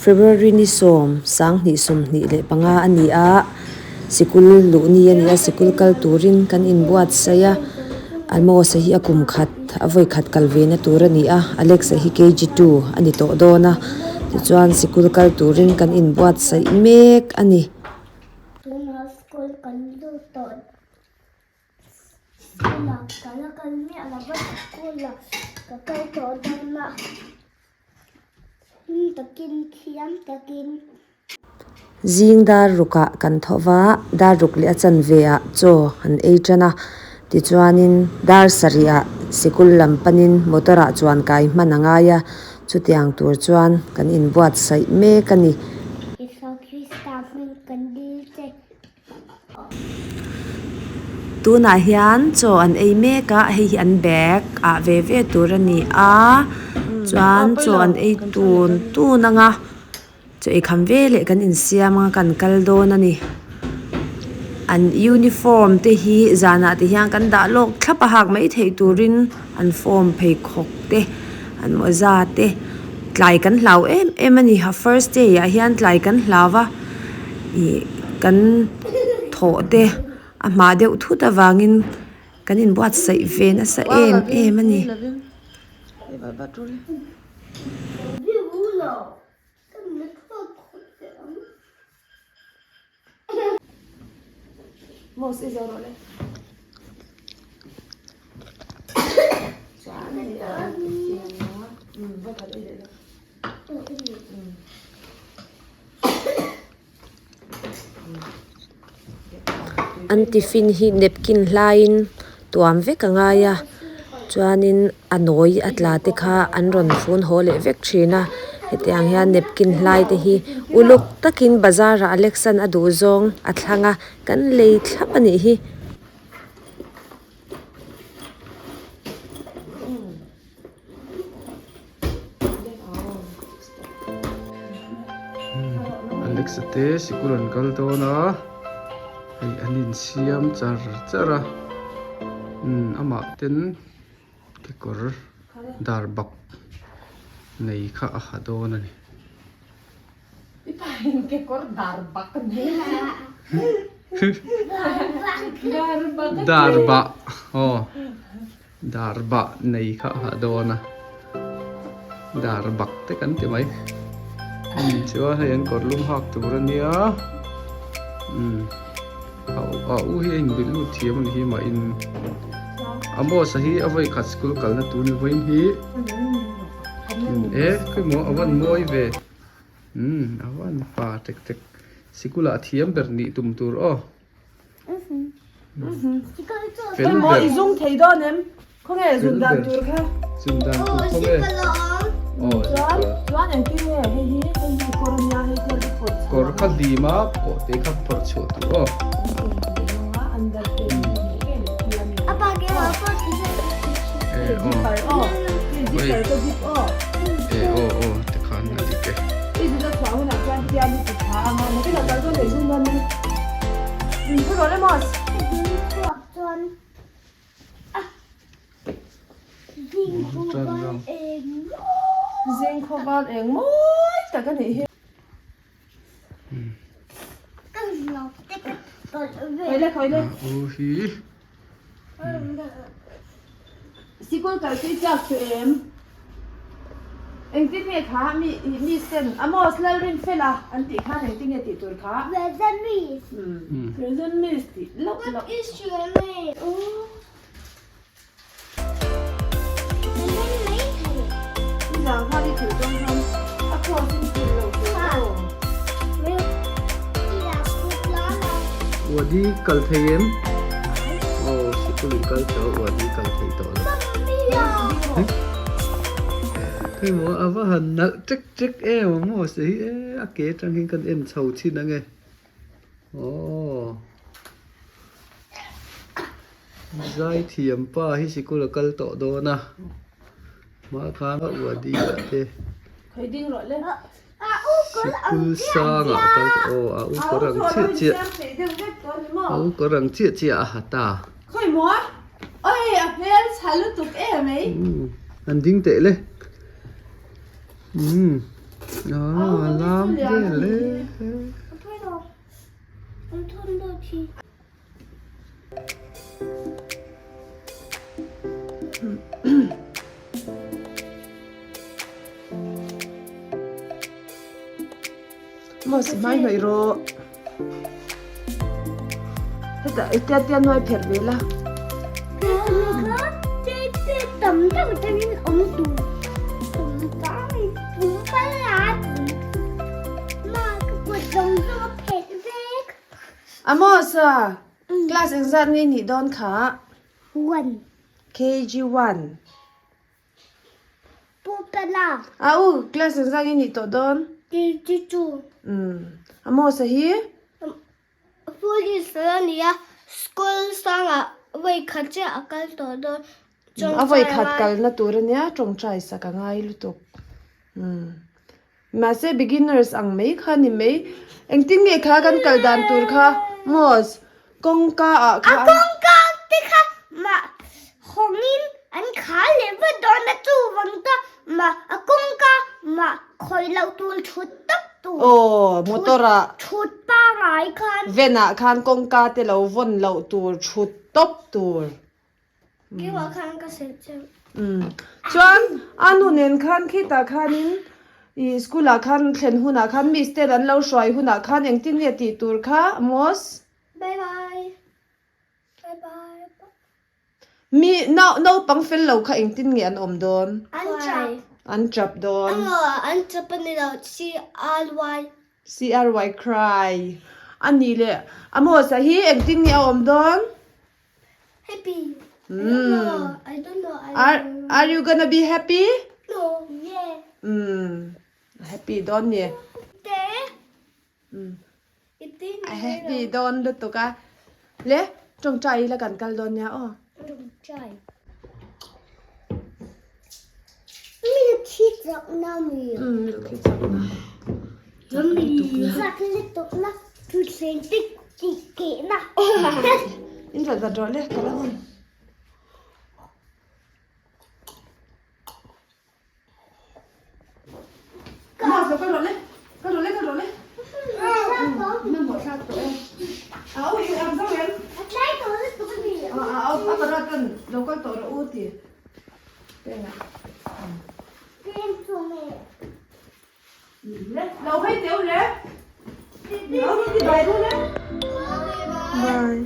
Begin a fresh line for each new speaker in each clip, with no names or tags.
February ni sawm 20 25 a ni a, sikul luh ni a ni a, sikul kal turin kan inbuatsaih a, Amos-a hi a kum khat a vawi khat kal ve na tur a ni a, Alex-a hi KG two a ni tawh dawn a, tichuan sikul kal turin kan inbuatsaih mek a ni.
Tunah school kan lut tawh. School ah ka la kal miah lo va, school ah ka kal tawh dawn a, hlim takin thiam takin.
Zing dar rukah kan tho va, dar ruk leh a chanve ah chaw an ei tan a, tichuanin dar sarih ah sikul lam panin motor ah chuan kai hman a ngai a, chutiang tur chuan kan inbuatsaih mek a ni.
Isua Krista hming kan dil che.
Tunah hian chaw an ei mek a hei hi an bag ah ve ve tur a ni a chuan chaw an ei tun tun ang a chaw ei kham veleh kan insiam ang a kan kal dawn a ni an uniform te hi zanah te hian kan dah lawk thlap a hak mai theih turin an form pheikhawk te an mawza te tlai kan hlau em em a ni a first day ah hian tlai kan hlau a. Ih kan thawh te a hmah deuh thut avangin kan inbuatsaih ve nasa em em a ni. An tiffin hi napkin hlaiin tuam vek a ngai a chuanin a nawi a tla te kha an rawn fun haw leh vek thin a hetiang hian napkin hlai te hi uluk takin bazar ah Alex-an a duh zawng a thlang a kan lei thlap a nih hi.
Alex a te sikul an kal dawn a hei an insiam char char a umm amah ten kekawr dar bak nei kha a ha dawn a ni. Dar bah aw. Dar bah nei kha a ha dawn a dar bak te kan ti mai umm chuan hei an kawr lum hak tur a nia umm a a u hi a inbilh lut thiam a ni hi mah in Amos-a hi a vawi khat school kalna tur ni vawiin hi umm e khawimaw a van mawi ve umm a van pa tek tek sikul ah thiam ber nih tum tur aw. Fel ber.
I zung thei dawn em? Khawnge zun dan tur kha?
Zun dan tur khawnge?
Aw chuan chuan engtin nge hei hi hei hi kawr ania hei hian i phawrh chhuah.
Kawr kha dim a kawh te kha phawrh chhuah tur aw. E aw. E aw aw tikhan a dik e.
I zun a chhuah hunah chuan tian i ti tha ang a nakinah kal dawn leh zun dawn in. Min thu rawh le maw? Zing khawval eng mawi tak a nih hi. Khawile khawile. Sikul kal tui chak chu em? Engtin nge kha mi mi sen Amos Lalrinfela an tih khan engtin nge tih tur kha?
Present miss.
Present miss tih loh loh.
What is your name?
Nizan khan i thil tawng khan a cross in thil lo tur aw.
Wadi kal thei em? Aw sikul in kal tawh wadi kal thei tawh lo. Hei maw a va han nalh ṭek ṭek em a maw se hi e a ke atang hian kan en chho thin ang e. Aw. Zaithiam pa hi sikul a kal tawh dawn a hma khan a uadi ah te sikul sang ah a kal tawh aw a u kawr ang chiah chiah a u kawr ang chiah chiah a ha ta an ding teh le umm. A lam vel e.
Maw si hmai hnawih rawh. Heta i tia tia nuai pherh ve la.
Tam tak atangin awm tur. Pum pala ma ka kut zawng zawng a phet vek.
Amos a class engzat nge nih dawn kha?
One.
KG one.
Pu Pela.
A u class engzat nge nih tawh dawn?
KG two.
Amos a hi?
Police a nia school sangah vawi khat chiah a kal tawh dawn.
A vawi khat kalna tur a nia tawngtai sak a ngai lutuk. Mahse beginners ang mai kha ni mai. Engtin nge kha kan kal dan tur kha Mos kawngka ah kha.
A kawngka te kha mah hawngin an khar leh vat dawn a chuvang ta mah a kawngka mah khawi loh tur thut tawp tur.
Aw motor ah.
Thut pangai khan.
Van ah khan kawngka te lo vawn loh tur thut tawp tur.
Keimah khan ka sawi chiang.
Umm. Chuan a nu nen khan khitah khanin ih school ah khan thlen hunah khan miss ten an lo hruai hunah khan engtin nge tih tur kha Amos?
Bye bye. Bye bye.
Mi nau naupang fel lo kha engtin nge an awm dawn?
An chap.
An chap dawn.
An chap a ni lo C R Y.
C R Y cry. A nih leh Amos a hi engtin nge a awm dawn?
Happy. I don't know. I don't know. I
Are are you gonna be happy?
No. Yeah.
Um happy dawn ni.
Te.
Um
Itin.
A happy dawn lutuk a. Le tawngtai ila kan kal dawn nia aw.
Tawngtai. Milk hi chak na mi.
Um milk hi chak na.
Chak lutuk na. Thuthleng tik tik ke na.
In rat vat rawh le ka la hun. Maw kal rawh le kal rawh le kal rawh le. Hmanhmawh thlak tawh e. A u i ang zo em?
A tlai tawh lutuk a ni.
A a a parat an lo kal tawh rawh u ti. Pengah.
Peng chu nge.
Le lo hei teu le. Lo ti bai ru le. Bye.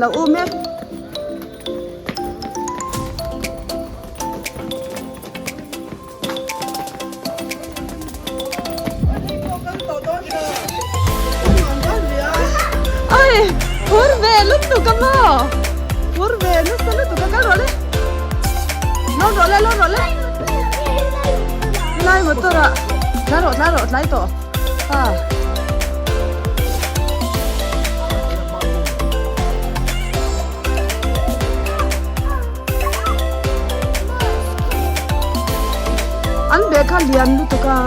Lo um e. Oi, phur ve lutuk a maw? Phur ve nasa lutuk a kal rawh le. Lawn rawh le, lawn rawh le. Helai motor ah tlai rawh, tlai rawh, tlai tawh. Ha. An bag kha lian lutuk a.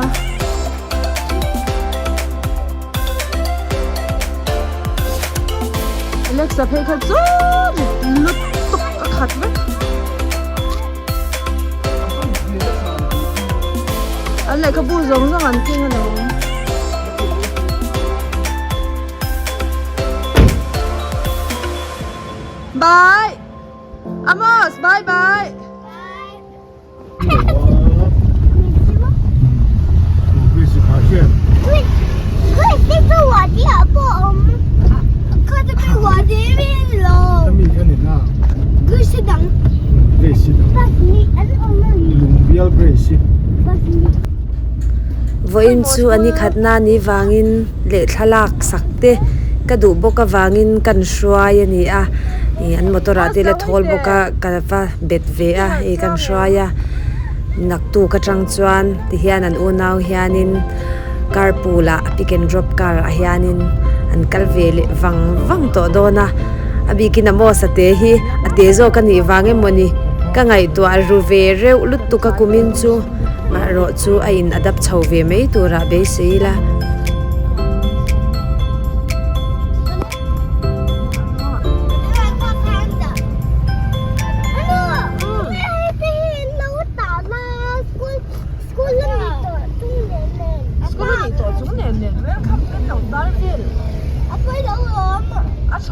Alexa phei kha chu rit lutuk a khat vek. An lehkhabu zawng zawng an keng a lo. Bye! Amos, bye bye!
Vawiin chu a ni khatna ni vangin leh thlalak sak te ka duh bawk avangin kan hruai a ni a ih an motor ah te la thawl bawk a ka va bet ve a ih kan hruai a naktuk atang chuan tihian an unau hianin carpool ah pick and drop car ah hianin an kal ve leh vang vang tawh dawn a a bikin Amos a te hi a te zawk a nih vang emawni ka ngaihtuah ru ve reuh lutuk a kumin chu. Maherawh chu a in adapt chho ve mai turah beisei ila.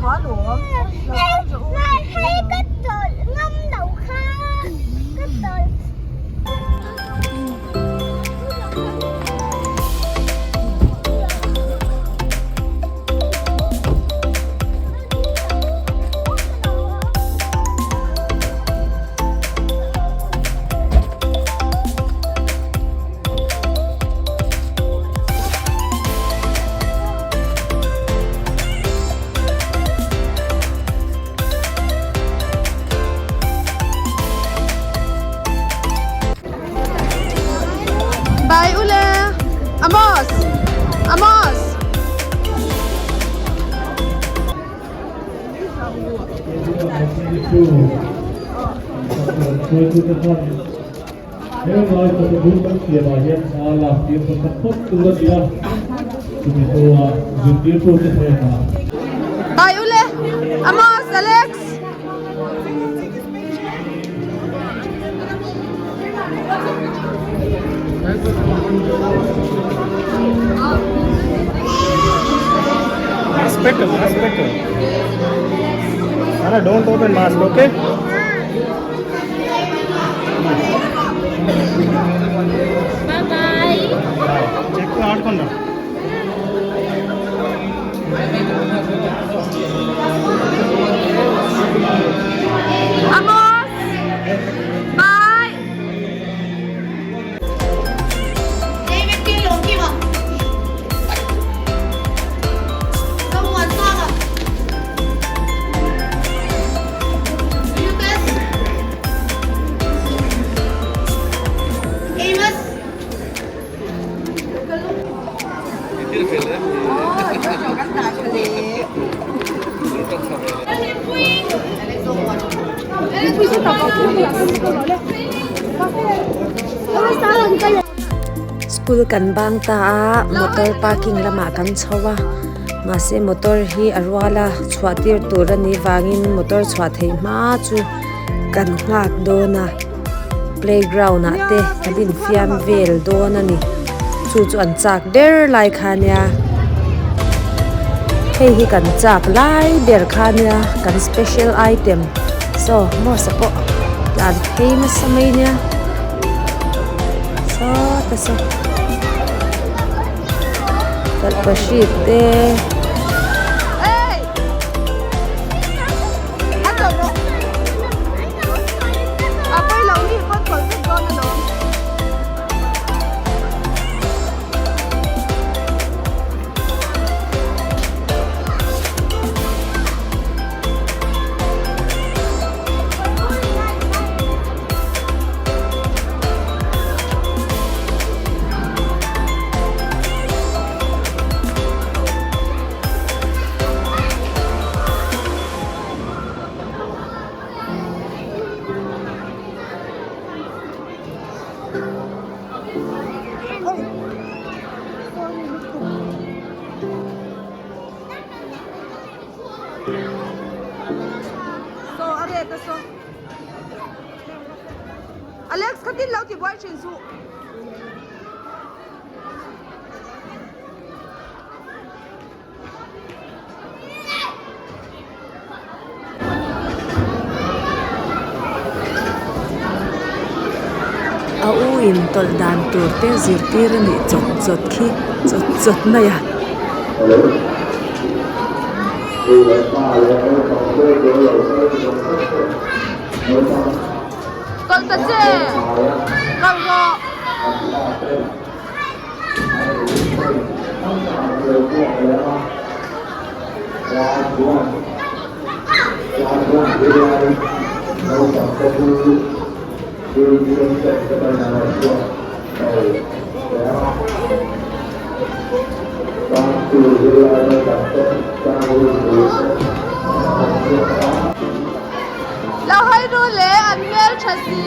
tha lawm. Lo kal rawh u.
Hei ka tawlh ngam lo kha ka tawlh.
Bye ule Amos Amos Bye ule Amos Alex
Mask better, mask better. Anna, don't open mask, okay?
Bye bye.
Check ఆడుకుందాం.
Amos Bye
School kan bang ta a motor parking lamah kan chho a mahse motor hi a rual a chhuah tir tur a nih vangin motor chhuah theih hma chu kan nghak dawn a playground ah te kan infiam vel dawn a ni chu chu an chak ber lai kha nia hei hi kan chak lai ber kha nia kan special item saw mouse pawh tlan phei nasa mai nia sawta saw tawlhpahrit te.
So a ret a so Alex khatin lo ti buai thin suh.
A u in tawlh dan tur te zirtir a nih chawt chawt khi chawt chawt mai a.
Tawlh ta che kal rawh. Lo hawi ru le an hmel tha si.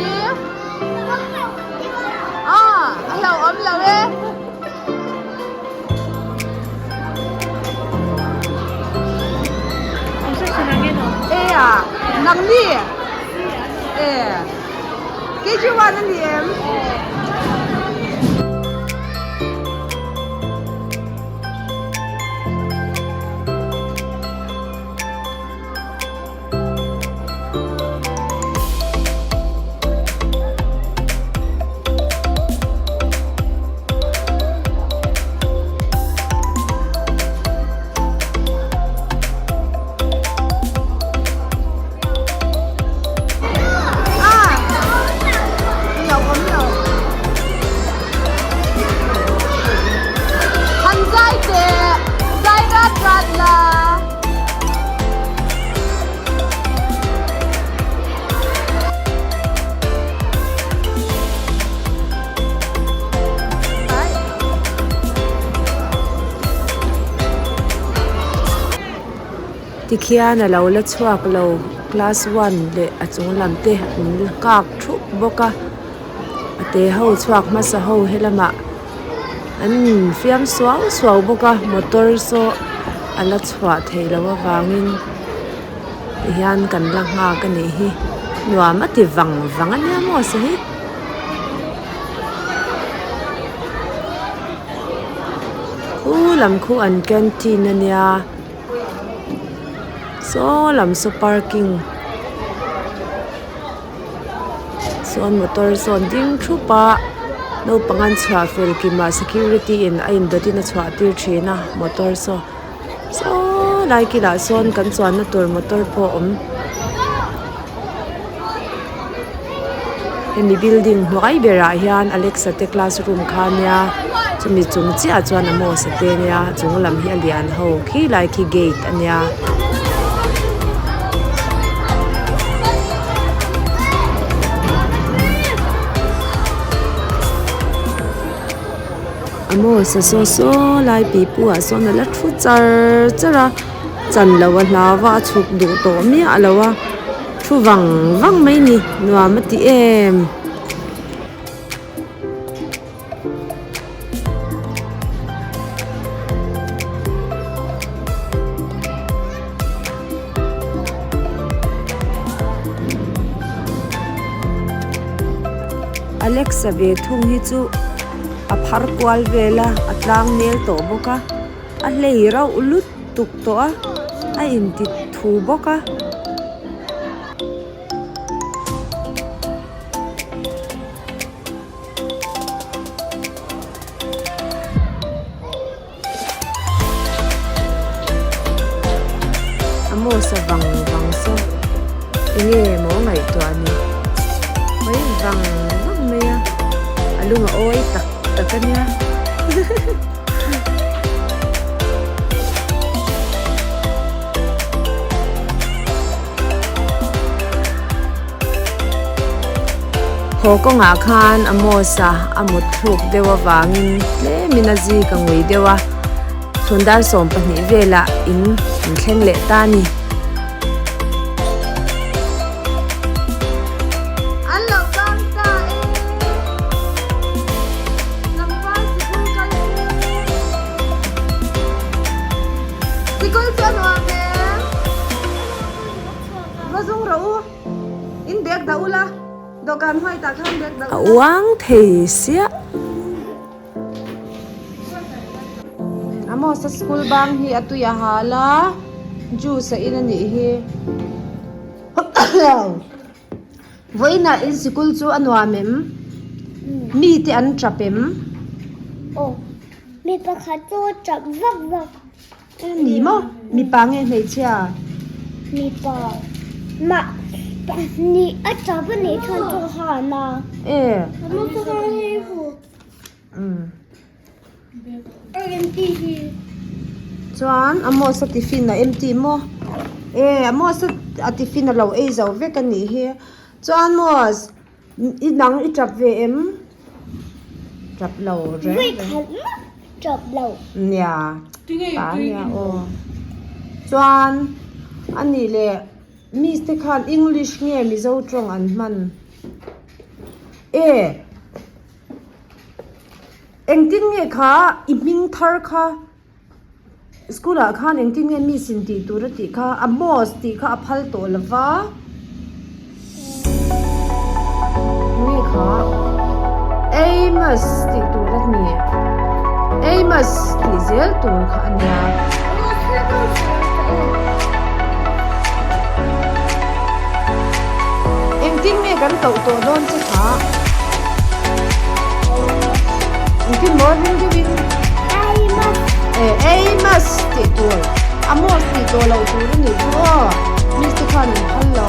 Ah, a hlauhawm lo e. E a, nang ni? E. KG1 a ni em?
Tikhian a lo la chhuak lo class one leh a chung lam te an la nghak thup bawk a a te ho chhuak hmasa ho helamah an infiam suau suau bawk a motor saw a la chhuah theih loh avangin tihian kan la nghak a nih hi nuam a ti vang vang a nia maw sa hi. Khu lam khu an canteen a nia saw lam saw parking sawn motor sawn ding thup a naupang an chhuah fel kim ah security in a indawt in a chhuah tir thin a motor saw saw lai kilah sawn kan chuanna tur motor pawh a awm. Hemi building hnuai berah hian Alexa te classroom kha ania chumi chung chiah chuan Amos a te ania chung lam hi a lian ho khi lai khi gate ania. Amos a saw saw lai pipu ah sawn a la thu char char a chan loh a hlau a a chhuk duh tawh miah lo a. Thu vang vang mai ni nuam a ti em. Alexa ve thung hi chu a phar kual vel a a tlang nel tawh bawk a a hlei rauh lut tuk tawh a a inti thu bawk a. A mouse a vang vang saw enge maw ngaihtuah ni mai vang vang mai a a lung a awi tak tak a nia. Haw kawngah khan Amos-a a mut thluk deuh avangin tlemin a zik a ngui deuh a, chhun dar 12 velah in an thleng leh ta a ni.
An lo kang ta e. Tlangval sikul kal chu. Sikul chu a nuam em? Va zung rawh u. In bag dah ula. Dawhkan hmai tah khan bag dah
A
ula.
uang thei siah.
Amos a school bang hi a tui a hal a, juice a in a nih hi. Vawiinah in sikul chu a nuam em? Mi te an tap em?
Aw, mi pakhat chu a tap vak vak.
Ni maw? Mipa nge hmeichhia?
Mipa. Mah pahnih a tap a nih chuan chu han a.
E. Chuan Amos a tiffin a empty maw? E Amos a tiffin a lo ei zo vek a nih hi. Chuan Amos i nang i tap ve em? Tap lo reng reng.
Vawikhat mah tap lo.
Nia pa nia aw. Chuan a nih leh miss te khan English nge Mizo tawng an hman? E. Engtin nge kha i hming thar kha school ah khan engtin nge miss in tih tur a tih kha Amos tih kha a phal tawh lo va nge kha Amos tih tur a ni Amos tih zel tur kha a nia. Engtin nge kan koh tawh dawn che kha? Engtin maw ring deuhin?
Amos.
Eh, Amos tih tur. Amos tih tawh loh tur a nih chu aw. Miss te khan an phal lo.